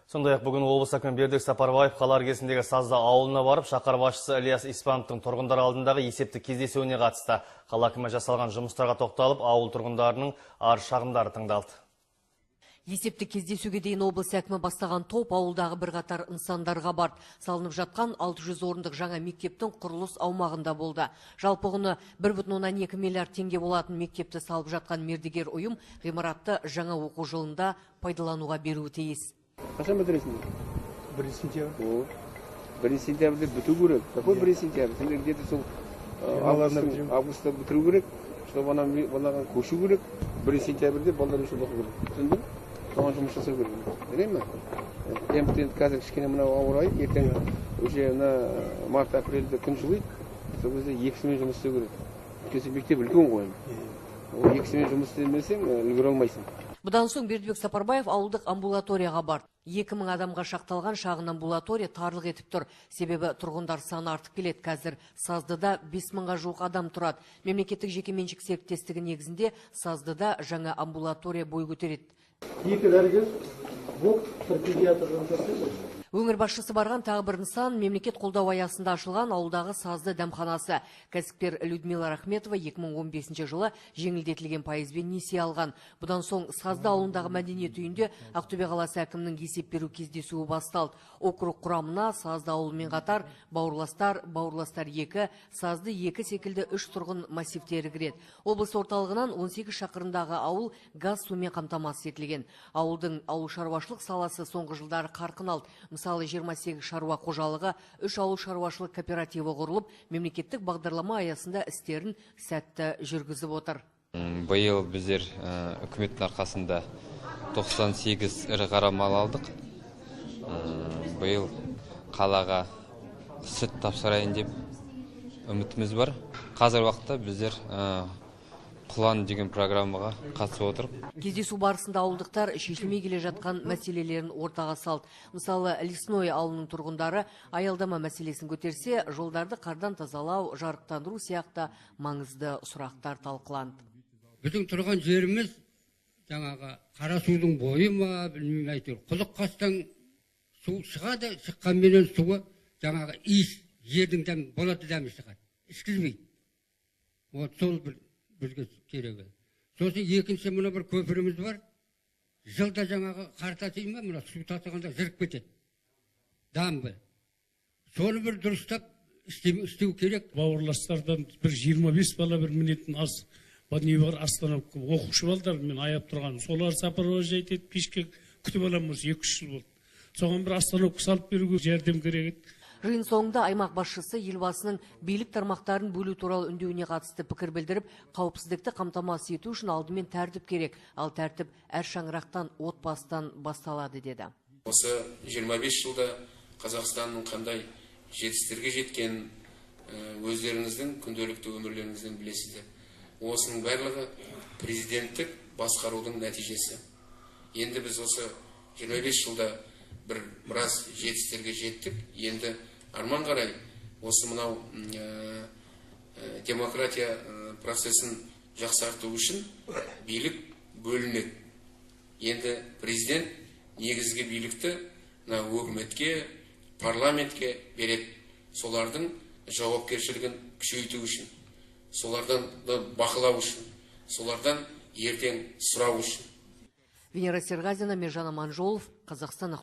Сондай-ақ бүгін облыс әкімі Бердібек Сапарбаев қала іргесіндегі Сазды ауылына барып, шаһар басшысы Ілияс Испановтың тұрғындар алдындағы есепті кездесуіне қатысты. Қала әкімі жасалған жұмыстарға тоқталып, ауыл тұрғындарының арыз шағымдары тыңдалды. Есепті кездесуге дейін облыс әкімі бастаған топ ауылдағы бірқатар нысандарға барды. Салынып жатқан 600 орындық жаңа мектептің құрылыс аумағында болды. Жалпы құны 1,2 миллиард теңге болатын мектепті салып жатқан мердігер ұйым ғимаратты жаңа оқу жылында пайдалануға беруі тиіс. Қашан бітіресіңдер? 1 сентябрь. 1 сентябрьде біту керек. Какой 1 сентябрь? Сендер где-то сол августта бітіру керек, чтобы анаған көшу керек. 1 сентябрьде балалар үшін оқу керек. Түсіндің? Соған жұмыс жасау керек. Жарай ма? Енді қазір кішкене мынау ауа райы, ертең уже мына март, апрельде күн жылиды. Сол кезде екісімен жұмыс істеу керек. Өйткені мектеп үлкен ғой. Ол екісімен жұмыс істемесең, үлгере алмайсың. Бұдан соң Бердібек Сапарбаев ауылдық амбулаторияға барды. 2000 адамға шақталған шағын амбулатория тарлық етіп тұр. Себебі тұрғындар саны артып келеді. Қазір Саздыда 5000-ға жуық адам тұрады. Мемлекеттік жекеменшік серіктестігі негізінде Саздыда жаңа амбулатория бой көтереді. 2 дәрігер, бір педиатр жұмыс жасайды. Өңір басшысы барған тағы бір нысан мемлекет қолдау аясында ашылған ауылдағы Сазды дәмханасы. Кәсіпкер Людмила Рахметова 2015 жылы жеңілдетілген пайызбен несие алған. Бұдан соң Сазды ауылындағы мәдениет үйінде Ақтөбе қаласы әкімінің есеп беру кездесуі басталды. Округ құрамына Сазды ауылымен қатар Бауырластар, Бауырластар 2, Сазды 2 секілді 3 тұрғын массивтері кіреді. Облыс орталығынан 18 шақырымдағы ауыл газ сумен қамтамасыз етілген. Ауылдың ауыл шаруашылық саласы соңғы жылдары қарқын алды. Мысалы, 28 шаруа қожалығы, 3 ауыл шаруашылық кооперативі құрылып, мемлекеттік бағдарлама аясында істерін сәтті жүргізіп отыр. Биыл біздер үкіметтің арқасында 98 ірі қара мал алдық. Биыл қалаға сүт тапсырайын деп үмітіміз бар. Қазір уақытта біздер Құлан деген программаға қатысып отырып. Кездесу барысында ауылдықтар шешілмей келе жатқан мәселелерін ортаға салды. Мысалы, Лесное ауылының тұрғындары аялдама мәселесін көтерсе, жолдарды қардан тазалау, жарықтандыру сияқты маңызды сұрақтар талқыланды. Біздің тұрған жеріміз жаңағы қара судың бойы ма, білмеймін әйтеуір. Құдық қазсаң су шығады, шыққанменен суы жаңағы иіс, жердің дәмі, болады дәмі шығады. Ішкізбейді. Вот сол бір бізге керегі. Сосын екінші мына бір көпіріміз бар. Жылда жаңағы қар тасиды ма, мына су тасығанда жырып кетеді. Дамбы. Соны бір дұрыстап істеу керек. Бауырластардан бір 25 бала бір мінетін аз не бар, остановка оқушы балдар мен аяп тұрған. Солар сопровождать етіп кешке күтіп аламын, осы 2-3 жыл болды. Соған бір остановка салып беруге жәрдем керек еді. Жиын соңында аймақ басшысы елбасының билік тармақтарын бөлу туралы үндеуіне қатысты пікір білдіріп, қауіпсіздікті қамтамасыз ету үшін алдымен тәртіп керек, ал тәртіп әр шаңырақтан, отбасыдан басталады деді. Осы 25 жылда Қазақстанның қандай жетістіктерге жеткенін өздеріңіздің күнделікті өмірлеріңізден білесіздер. Осының барлығы президенттік басқарудың нәтижесі. Енді біз осы 25 жылда біраз жетістіктерге жеттік. Енді арман қарай осы мынау демократия процесін жақсарту үшін билік бөлінеді. Енді президент негізгі билікті мына өкіметке, парламентке береді. Солардың жауапкершілігін күшейту үшін, солардан бақылау үшін, солардан ертең сұрау үшін. Венера Серғазина, Мержан Аманжолов, Қазақстан.